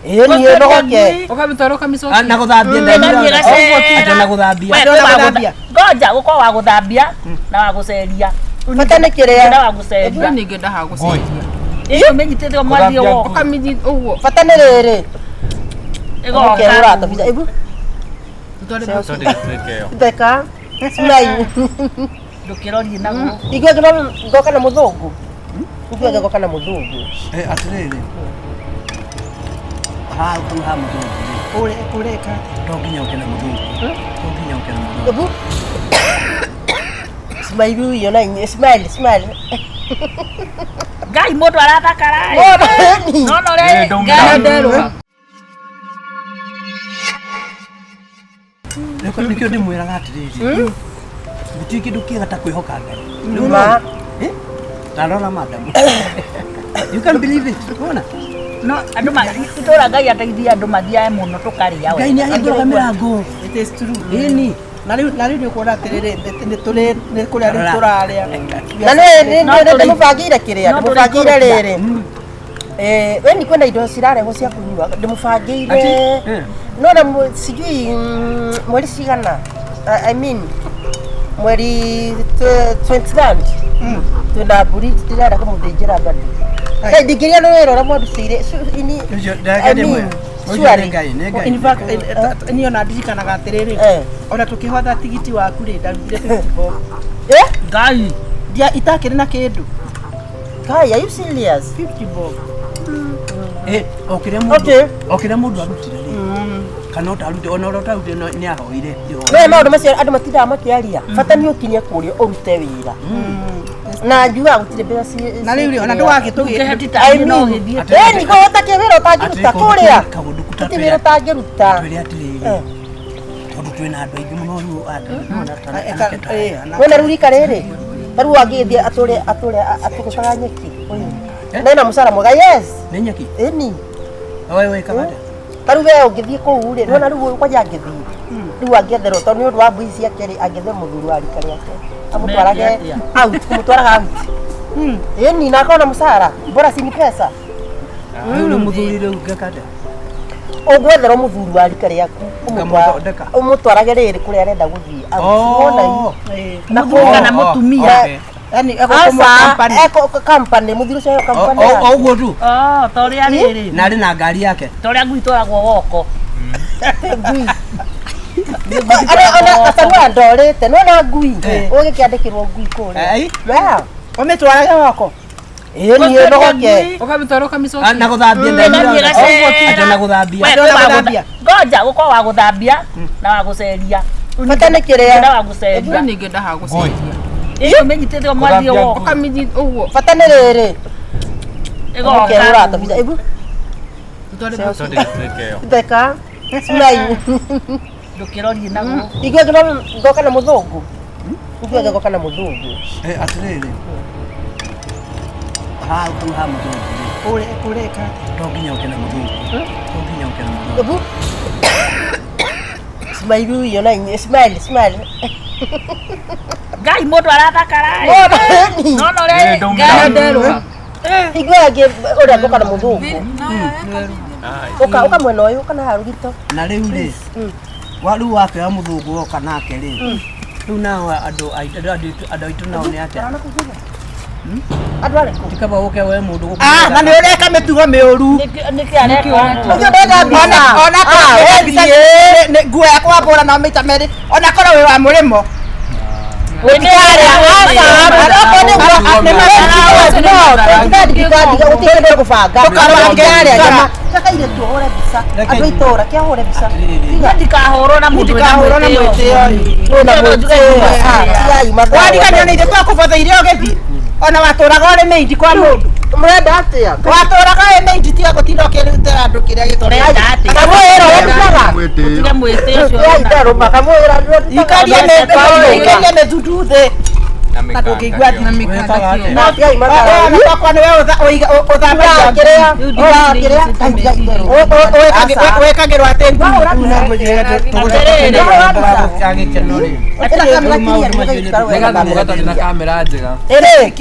Ĩĩ niĩ nogoke. Ũkamĩtwara ũkamĩcokia. Na gũthambia. Ĩgathiĩ ĩgacera. Atĩ na gũthambia. We, Andũ kwĩ na wa gũthambia. Ngoja gũkorwo wa gũthambia na wa gũceria. Bata nĩ kĩrĩa. Na wa gũceria. We ningĩ ndaha gũcenjia. Ĩyo ũmĩnyitĩte mwathiĩ Gũthambia woka. Ũkamĩnyita ũguo. Bata nĩ rĩrĩ. Ĩgoka. Ũkehũra tũbica. Ibu Tũtware Tondũ gĩtuĩke ĩyo. theka. Smile. Ndũkĩrorie na gũkũ. Igua ngoka na mũthũngũ. Igua ngoka na mũthũngũ. Eh, atĩrĩrĩ. Ha kau ha mũthũngũ. Ũreka. To nginya ũke na mũthũngũ. To nginya ũke na mũthũngũ. Ibu. Smile huyo na inyuĩ. Smile, smile. Ngai mũndũ arathakara. Wona ni. No no rĩ. Ĩ, ndaumĩra. Ngai. Nderũha. Nĩkĩo nĩkĩo ndĩmwĩraga atĩrĩrĩ. Gũtirĩ kĩndũ kĩega ta kwĩhoka Ngai. Rĩu Ma. Eh? Ta rora madam. You can believe it. Wona? No andũ ma itũra Ngai ateithie andũ mathiae mũno tũkarĩa Ngai nĩ ahingũraga mĩrango. It is true. Ĩni. Na rĩu nĩ ũkuona atĩrĩrĩ, nĩ tũrĩ nĩ kũrĩa rĩu Rora. tũrarĩa. Na nĩ No tũrĩ- ndĩmũbangĩire kĩrĩa, no tũrĩ ndĩmũbangĩire kũruta. rĩrĩ. Eh, we ni kwenda indo cirarehwo cia kũnyua, ndĩmũbangĩire. Ati? Eh. No na sijui mweri cigana. I mean mweri 23rd. Twĩna mbũri ndĩrenda kũmũthĩnjĩra bado. Ngai ndingĩria nĩ wĩra ũrĩa mwandutĩire. Ini Ũcio I ndagĩrĩ mean, mwega. Ũcio nĩ surely. Ngai, nĩ Ngai. In fact, niĩ ona ndirikanaga atĩrĩrĩ, Eh. ona tũkĩhotha tigiti waku rĩ, ndarutire 50 bob. Eh? Ngai. Ndia itakĩrĩ na kĩndũ. Kai, are you serious? 50 bob. Eh, o kĩrĩa mũndũ Okay. o kĩrĩa mũndũ arutire rĩ. Kana ũtarutire ona ũrĩa ũtarutire nĩ ahoire. No maũndũ macio andũ matindaga makĩaria. Bata nĩ ũkinye kũrĩa ũrute wĩra. Na njugaga gũtirĩ mbeca Na rĩu rĩ, ona cikĩrĩa. ndũgagĩtũgĩ Ũkĩhetita I no mean, gĩthiĩ. ĩni kũhota kĩ wĩra ũtangĩruta Atĩrĩ, kũrĩa. kaũndũ ta Gũtirĩ wĩra ũtangĩruta. Twĩre atĩrĩrĩ. Eh. Tondũ twĩna andũ aingĩ mũno rĩu anake ta aya. Wona rĩu rika rĩrĩ. Ta rĩu angĩgĩthiĩ atũre atũre atũgũcaga nyeki. Ũyũ. Eh? Na ena mũcara mwega yes. Nĩ nyeki. Ĩni. We wĩkaga atĩa? Ta rĩu we ũngĩthiĩ kũu rĩ, nĩwona rĩu ũyũ kwanja angĩthiĩ. Rĩu angĩetherwo tondũ nĩ ũndũ wa mbui ciake rĩ, angĩethe mũthuri wa rika rĩake. Amũtwarage Atĩa? out, kũmũtwaraga out. Ĩni na akona mũcara. Bora si ni pesa. Rĩu rĩu mũthuri rĩu ngeka atĩa? Ũgwetherwo mũthuri wa rika rĩaku. Ngamũthondeka. Ũmũtwarage rĩrĩ kũrĩa arenda gũthiĩ. Out. Oh. Wona i. Na Mũthuri kana Oh, mũtumia. okay. Yani Aca, company. eko company, mũthuri ũcio aheo company O- o- yake. o ũguo tu Oh, ta ũrĩa rĩrĩ. na arĩ na ngari yake. Ta ũrĩa ngui itwaragwo woko. Ngui. Ona ona acarua ndorĩte, nĩwona ngui. Ũgĩkĩandĩkĩrwo ngui kũrĩa. Ai. Yeah. Ũmĩtwarage woko. Ĩĩ niĩ nogoke. Ũkamĩtwara ũkamĩcokia. Na gũthambia Ĩgathiĩ ĩgacera. Atĩ na gũthambia. We, Andũ kwĩ na wa gũthambia. Ngoja gũkorwo wa gũthambia na wa gũceria. Bata nĩ kĩrĩa. Na wa gũceria. We ningĩ ndaha gũcenjia. Ĩyo ũmĩnyitĩte mwathiĩ Gũthambia woka. Ũkamĩnyita ũguo. Bata nĩ rĩrĩ. Ĩgoka. Ũkehũra tũbica. Ibu Tũtware Tondũ gĩtuĩke ĩyo. theka. Smile. Ndũkĩrorie na gũkũ. Igua ngoka na mũthũngũ. Igua ngoka na mũthũngũ. Eh, atĩrĩrĩ. Ha kau ha mũthũngũ. Ũreka. To nginya ũke na mũthũngũ. To nginya ũke na mũthũngũ. Ibu. Smile huyo na inyuĩ. Smile, smile. Ngai mũndũ arathakara. Wona ni. No no rĩ. Ĩ, ndaumĩra. Ngai. Nderũha. Igua angĩ ũrĩa ngoka na mũthũngũ. Ai. Ũka ũka mwena ũyũ kana haha rũgito. Na rĩu rĩ, wa rĩu wakĩoya mũthũngũ woka nake rĩ, rĩu nao andũ aitũ nao nĩ atĩa? Andũ arĩkũ? Ti kaba ũke we mũndũ gũkũ. Ah, na nĩ ũreka mĩtugo mĩũru. Nĩkĩ areka ũguo? Ũcio ndenda mbica. Ona Ah, korwo we nĩ nguo yakwa wambũra na maita merĩ, ona korwo wĩ wa mũrĩmo. Ndikahũrwo na mũndũ wĩna Ndikahũrwo na mwĩtĩo. mwĩtĩo. Wariganĩrwo nĩ ithuĩ twakũbotha irio ũgĩthiĩ. Ona watũraga ũrĩ maid kwa mũndũ. Mũrenda atĩa? Watũraga wĩ maid tiga gũtinda ũkĩrutĩra andũ kĩrĩa gĩtũraga. Tũrenda atĩa? Kamwĩra ũrutaga. Tiga mwĩtĩo ũcio wĩna- Ikaria mĩthundu thĩ. Na Na ndũngĩigua mĩkanda Na kĩo. mĩkanda kĩo. Ona twakwa nĩwe ũthambagia. Wĩkagĩrwo atĩ Gĩkeno rĩ. Nĩgetha mũgatarĩ na kamera njega.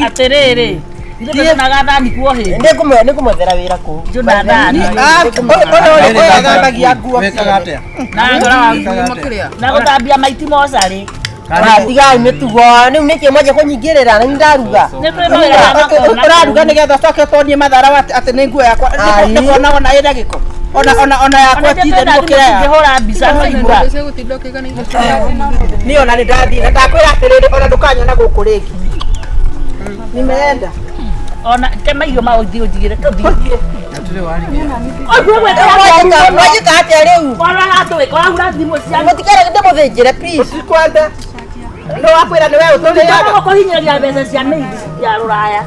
Atĩrĩrĩ, Ithuĩ tũnaga thani kuo hĩndĩ. Nĩngũmwethera wĩra kũu. Njũna thani. Ũyũ athambagia nguo. Wĩkaga atĩa? Na Wĩkaga atĩa? na gũthambia maiti mocarĩ. Tigai mĩtugo rĩu nĩkĩ mwanjia kũnyingĩrĩra na nĩ ndaruga. Nĩ kũrĩ mawĩra ma makona. Ũraruga nĩgetha ũcoke ũtonie mathara atĩ nĩ nguo yakwa. Ai. Nĩkuona ona ĩna gĩko. Ona ona ona yakwa Ona ti ithuĩ theru twĩna gũkĩra thimũ yaku. tũngĩhũra mbica twaigua. Gũtinda ũkĩgana indo cia Niĩ ona nĩ ndathiĩ na ndakwĩra atĩrĩrĩ ona ndũkanyona gũkũ rĩngĩ. Nimeenda. Ona tema irio ma ũthiĩ ũnjigĩre tũthiĩ. Gũtirĩ warigĩra. Ũthiĩ gwĩka Mwanjĩka atĩa rĩu? Kora hatũĩ, kora thimũ cia Mũtikere ndĩmũthĩnjĩre please. Tikwenda. No wakwĩra nĩ we ũtũrĩaga. Kũhinyĩrĩria mbeca cia mĩiri ya rũraya.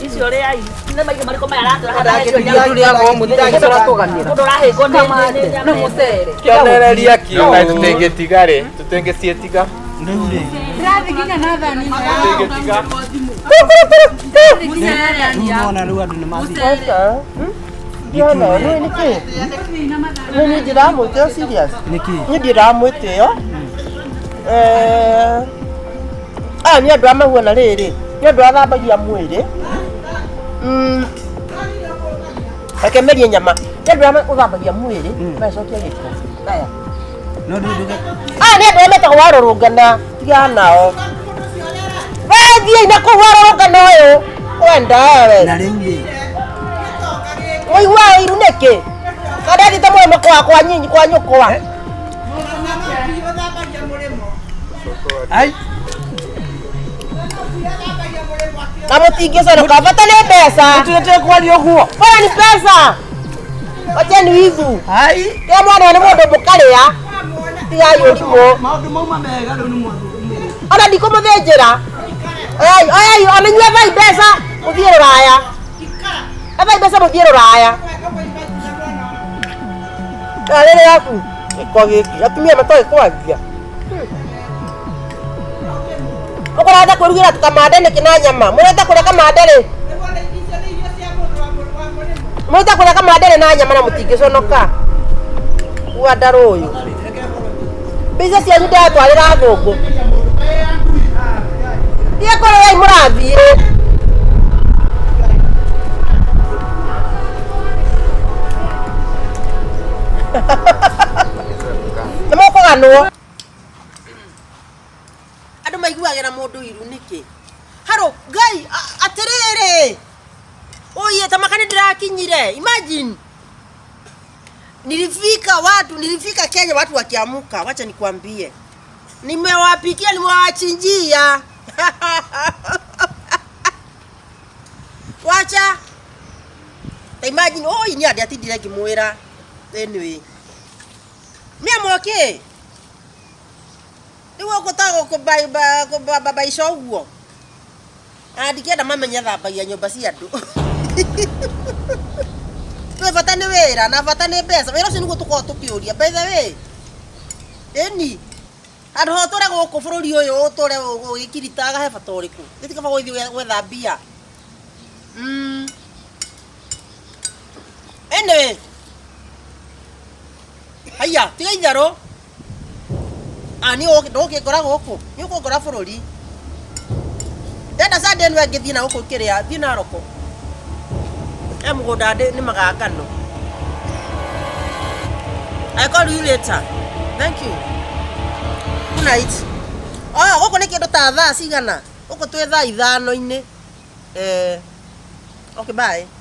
Icio rĩai. Nĩ maitho marĩkũ maya aratũra haha Mũndũ ũrahĩngwo nĩ na mũcere. Kĩonereria kĩu. Kaĩ tũtingĩtiga rĩ, tũtingĩciĩtiga. Rĩu rĩ, Ndĩrathiĩ nginya na thani ĩno. Tũtingĩtiga. Ndĩrathiĩ nginya na thani rĩu yaku. nĩwona rĩu andũ nĩ mathiĩ. Ndiona nĩ nĩkĩ? Nĩ niĩ ndiramwĩtĩo serious. Nĩkĩ? Niĩ ndiramwĩtĩo. Eh, aya nĩ andũ a mahuana rĩrĩ. Nĩ andũ athambagia mwĩrĩ. Reke merie nyama. Nĩ andũ arĩa ũthambagia mwĩrĩ, magacokia gĩko. Aya. No rĩu nduge Aya nĩ andũ arĩa metagwo warũrũngana, tigana nao. We thiĩi na kũu warũrũngana ũyũ. Wenda we. na rĩu rĩ, Mũiguaga ũiru nĩkĩ? Kana ndathiĩte mũrĩmo kwa kwa nyinyi kwa nyũkwa. ai Na mũtingĩconoka bata nĩ mbeca. tũtirĩ kwaria ũguo. Bora ni pesa. Wacheni wivu. Ai Kila mwana nĩ mũndũ mũkarĩa. Tigai ũrimũ. maũndũ mauma mega rĩu nĩ mwathũ. Ona ndikũmũthĩnjĩra. Oyai, oyai, ona inyuĩ ethai mbeca mũthiĩ rũraya. Ethai mbeca mũthiĩ rũraya. Rĩrĩ yaku gĩko gĩkĩ atumia matoĩ kwaria. Mũkũrenda kwĩrugĩra tũkamande nĩkĩ na nyama? Mũrenda kũrĩa kamande rĩ? Mũrenda kũrĩa kamande rĩ na nyama na mũtingĩconoka. Gwandarũ ũyũ. Mbeca cianyu ndĩratwarĩra athũngũ. Thiĩ kũrĩa mũrathiĩ. Nĩ mũkũganwo. Andũ maiguagĩra mũndũ iru nĩkĩ? Harũ Ngai atĩrĩrĩ. Oye tamaka nĩ ndĩrakinyire. Imagine. Nilifika watu, nilifika Kenya watu wakiamuka, wacha nikwambie. Nimewapikia, nimewachinjia. Wacha. Ta imagine, oi ni adi atindire ngĩmwĩra. Anyway. Mĩamũkĩ. Rĩu ũgũtagwo kũbaica ũguo. Na ndingĩenda mamenye thambagia nyũmba cia andũ. Twĩ bata nĩ wĩra na bata nĩ mbeca. Wĩra ũcio nĩguo tũkoragwo tũkĩũria. By the way, ĩni handũ ha ũtũre gũkũ bũrũri ũyũ ũtũre ũgĩkiritaga he bata ũrĩkũ? Nĩ ti kaba gũthiĩ gwetha mbia. Anyway, haiya tiga itherũ. Ah, niĩ ndũgũkĩngora gũkũ, nĩ ũkũngora bũrũri. Ndenda Sunday ĩno ĩngĩ thiĩ na gũkũ kĩrĩa, thiĩ Naroko. He mũgũnda nĩmaga ngano. I call you later. Thank you. Good night. Oh, gũkũ nĩ kĩndũ ta thaa cigana? Gũkũ twĩ thaa ithano-inĩ. Okay, bye.